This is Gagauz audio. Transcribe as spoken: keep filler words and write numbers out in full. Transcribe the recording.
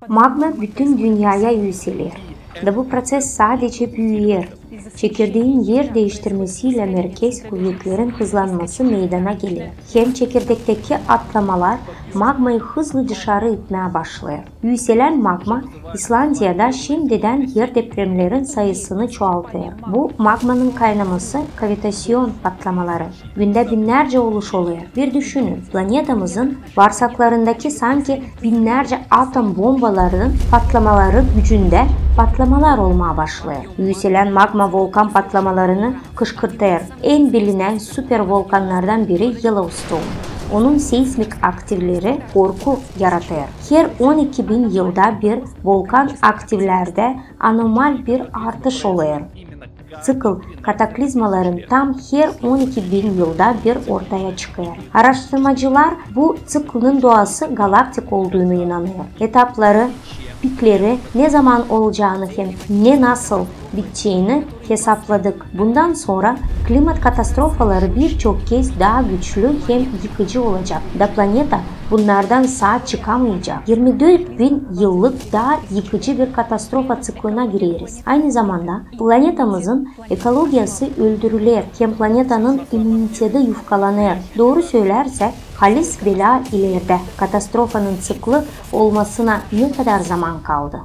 Magma bütün dünneyä üüseler. Da bu proses sadece büüyer. Çekirdeyin er deiştirmesiylä merkez kuvetlerin hızlanması meydana geler. Hem çekirdekteki atlamalar magmayı hızlı dışarı itmää başlêêr. Üüselän magma İslandiyada şindidän er depremlerin sayısını çoaltêr. Bu magmanın kaynaması, kavitasion patlamaları. Gündä binnärcä oluş olêr. Bir düşünün, planetamızın barsaklarındaki sanki binnärcä atom bombalarının patlamaları gücündä patlamalar olmaa başlêêr. Üüselän magma volkan patlamalarını kışkırtêr. En bilinän supervolkannardan biri Yellowstone. Onun seizmik aktivleri korku yaratêr. Her on iki bin yılda bir volkan aktivlerdä anomal bir artış olêr. Ţikl kataklizmaların tam her on iki bin yılda bir ortaya çıkêr. Araştırmacılar bu ţiklinin doası galaktik olduğuna inanêr. Etapları, pikleri, ne zaman olacağını hem ne nasıl bitecäni hesapladık. Bundan sora klimat katastrofaları bir çok kez taa güçlü hem yıkıcı olacak. Da planeta bunnardan saa çıkamayacak. Yirmi dört bin yıllık taa yıkıcı bir katastrofa ţiklına gireriz. Aynı zamanda planetamızın ekologiyası öldürüler hem planetanın immuniteti yufkalanêr. Dooru sölärsek, halis belä ilerdä. Katastrofanın ţikli olmasına ne kadar zaman kaldı?